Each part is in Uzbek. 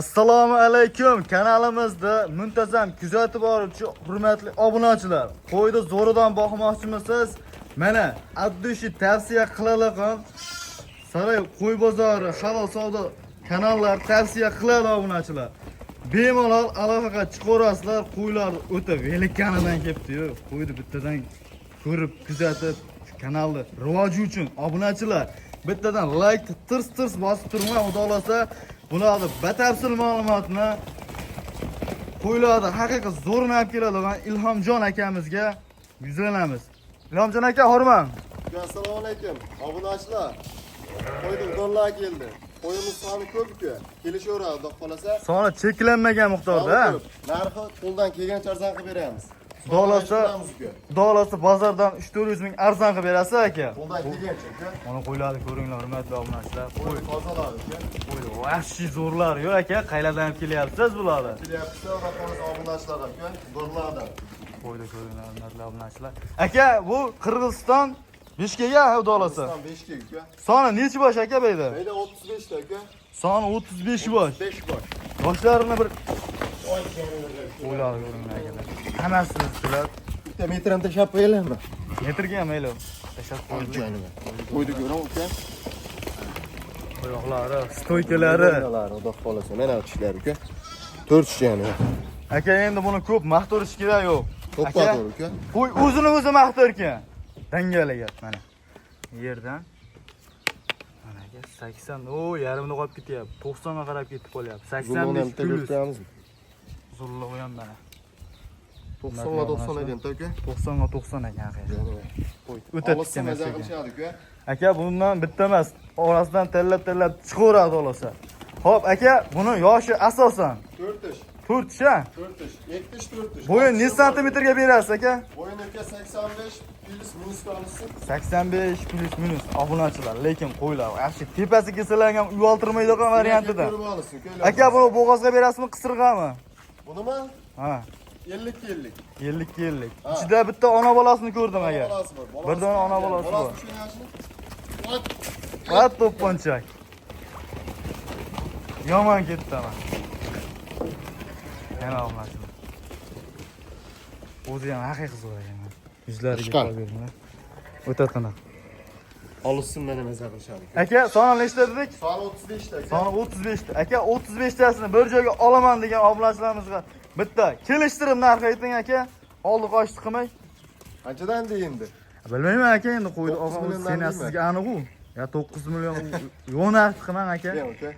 Assalomu alaykum, kanalimizda muntazam kuzatib boruvchi hurmatli obunachilar. Qo'yni zo'ridan boqmoqchimisiz? Mana Abdushi tavsiya qiladigan Saroy qo'y bozori, halol savdo kanallar tavsiya qiladi obunachilar. Bemalol aloqaga chiqaverasizlar. Qo'ylar o'ta velikanidan kelibdi-yu. Qo'yni bittadan ko'rib, kuzatib, kanalni rivoji uchun obunachilar bittadan like tirs tirs bosib turinglar. Xudo xohlasa, bularni batafsil ma'lumotni qo'ylarni haqiqiy zo'rini olib keladigan Ilhomjon akamizga yuzlanamiz. Ilhomjon aka, horman. Assalomu alaykum obunachilar. Qo'yni udonlar keldi. Qo'yimiz soni ko'p uka. Kelishaveradi, xudo xohlasa. Soni cheklanmagan miqdorda. Soni ko'p. Narxi qo'ldan kelgancha arzon qilib beramiz. Xudo xohlasa, Qilamiz uka. Xudo xohlasa, bozordan 3-400 ming arzon qilib berasiz, aka. Qo'ldan kelgancha, uka. Mana qo'ylarni ko'ringlar, hurmatli obunachilar. Qo'y, Qo'y tozalari, uka. Qo'y vahshiy zo'rlar yo'q, aka. Qaylardan olib kelyapsiz bularni? Kelyapti, xudo xohlasa, obunachilar, uka. Udonlardan. Qo'yni ko'ringlar, hurmatli obunachilar. Aka, bu Qirg'iziston Bishkekka, xudo xohlasa. Qirg'iziston Bishkek, uka. Soni nechi bosh, aka, bu yerda? Mayda 35 ta, uka. Soni 35 bosh. 5 bosh. Boshlarini bir qo'ylarni ko'ringlar, akalar. Hammasini sizlar Bitta metr ham tashlab qo'yaylikmi? Metrga ham mayli. Tashlab qo'ydik. Qo'yni ko'ring, uka. Oyoqlari, стойка lari. Qo'ylari, xudo xohlasa, mana tishlari, uka. 4 tish yani. Aka, endi buni ko'p maqtarish kerak yo'q. To'ppa Aka, to'g'ri, uka. qo'y o'zini o'zi maqtar ekan. Dangala gap mana. Yerdan. Mana aka, 80, o yarmini qolib ketyapti. 90 ga qarab ketib qolyapti. Zulmoni ham 85 bitta ko'rib plus. qo'yamizmi? Zo'rlig'i ham mana. 90 va 90 ekan, uka. 90 ga 90 ekan haqiqat. Qo'y. O'ta Olsa tikkan maza ekan. qilishadi, uka. Aka, bundan bitta emas, orasidan tanlab-tanlab chiqaveradi xohlasa. Xo'p, aka, buni yoshi asosan 4 tish. 4 tish, ha? 4 tish. 2 tish, 4 tish. Bo'yi necha santimetrga berasiz, aka? Bo'yini, uka, 85 плюс минус olsin. 85 плюс минус, obunachilar, lekin qo'ylar yaxshi, tepasi kelsalar ham uyaltirmaydigan variantida. Ko'rib olsin, uka. Aka, buni bo'g'ozga berasizmi, qisirg'ami? Bunimi? Ha. 50 50. 50 50. Ha. Ichida bitta ona bolasini ko'rdim, aka. Bolasi bor. Bir dona ona bolasi bor. Bolasi yoshini. Va to'pponchak. Yomon ketdi ama. Yana obunachilar. O'zi ham haqiqiy zo'r ekan. Yuzlariga Chiqar. qo'yib beringlar. O'ta tiniq. Olsin, mana maza qilishadi. Aka, soni nechta dedik? Soni 35 ta, uka. Soni 35 ta. Aka, 35 tasini bir joyga olaman degan obunachilarimizga bitta kelishtirib narx ayting, aka. Oldi qochdi qilmay. Qanchadan dey endi? Bilmayman, aka, endi qo'ydi 9 og'am milliondan seni deyman. Sizga aniq u. Ya 9 million yo'q narx qilmang, aka. Aka, uka.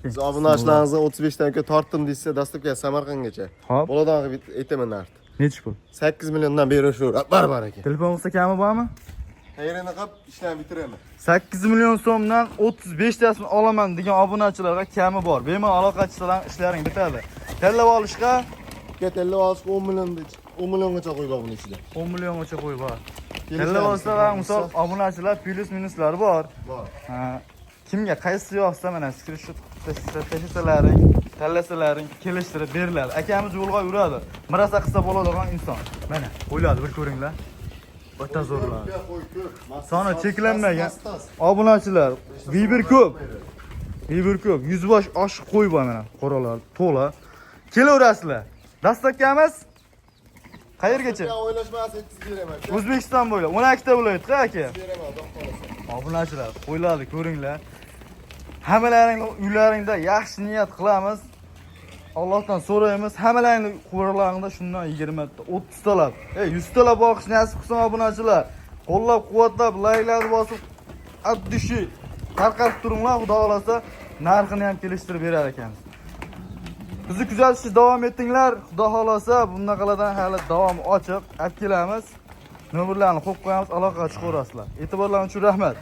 Siz obunachilaringizga 35 dan, uka, tortdim desa, dastlabki Samarqandgacha. Hop. Boladan qilib aytaman narx. Nechi pul? 8 milliondan beraveradi. Barbar, aka. Telefon qilsa kami bormi? Xayrini qilib ishlarni bitiraman. 8 million so'mdan 35 tasini olaman degan obunachilarga kami bor. Bemalol aloqa chiqsalar ishlaring bitadi. Tanlab olishga Uka, tanlab olishga 10 million, 10 milliongacha qo'yib bor buni ichida. 10 milliongacha qo'yib bor. Kelishamiz. Tanlab olsalar, misol, obunachilar плюс минус lari bor. Bor. Ha, kimga qaysi yoqsa, mana skrinshot tashlasalaring, tanlasalaring kelishtirib beriladi. Akamiz yo'lga yuradi. Mirasa qilsa bo'ladigan inson. Mana, qo'ylarni bir ko'ringlar. O'ta zo'rlar. Uka, qo'y ko'p. Soni cheklanmagan. Tas. Obunachilar, выбор ko'p. Выбор ko'p. 100 bosh oshiq qo'y bor mana. Qo'ralar to'la. Kelaverasizlar. Доставка miz qayergacha? Uka, o'ylashmas, yetkazib beraman, uka. O'zbekiston bo'ylab 12 ta viloyatga, aka. Beraman, xudo xohlasa. Obunachilar, qo'ylarni ko'ringlar. Hammalaringni uylaringda yaxshi niyat qilamiz. Allohdan so'raymiz. Hammalaringni qo'ralaringda shundan 20 ta, 30 talab, ey, 100 talab boqish nasib qilsin, obunachilar. Qo'llab-quvvatlab, layklarni bosib, от души tarqatib turinglar, xudo xohlasa, narxini ham kelishtirib berar ekanmiz. Bizni kuzatishni davom ettinglar. Xudo xohlasa, bunaqalardan hali davom ochiq olib kelamiz. Nomerlarni qo'yib qo'yamiz, aloqaga chiqaverasizlar. E'tiborlaring uchun rahmat.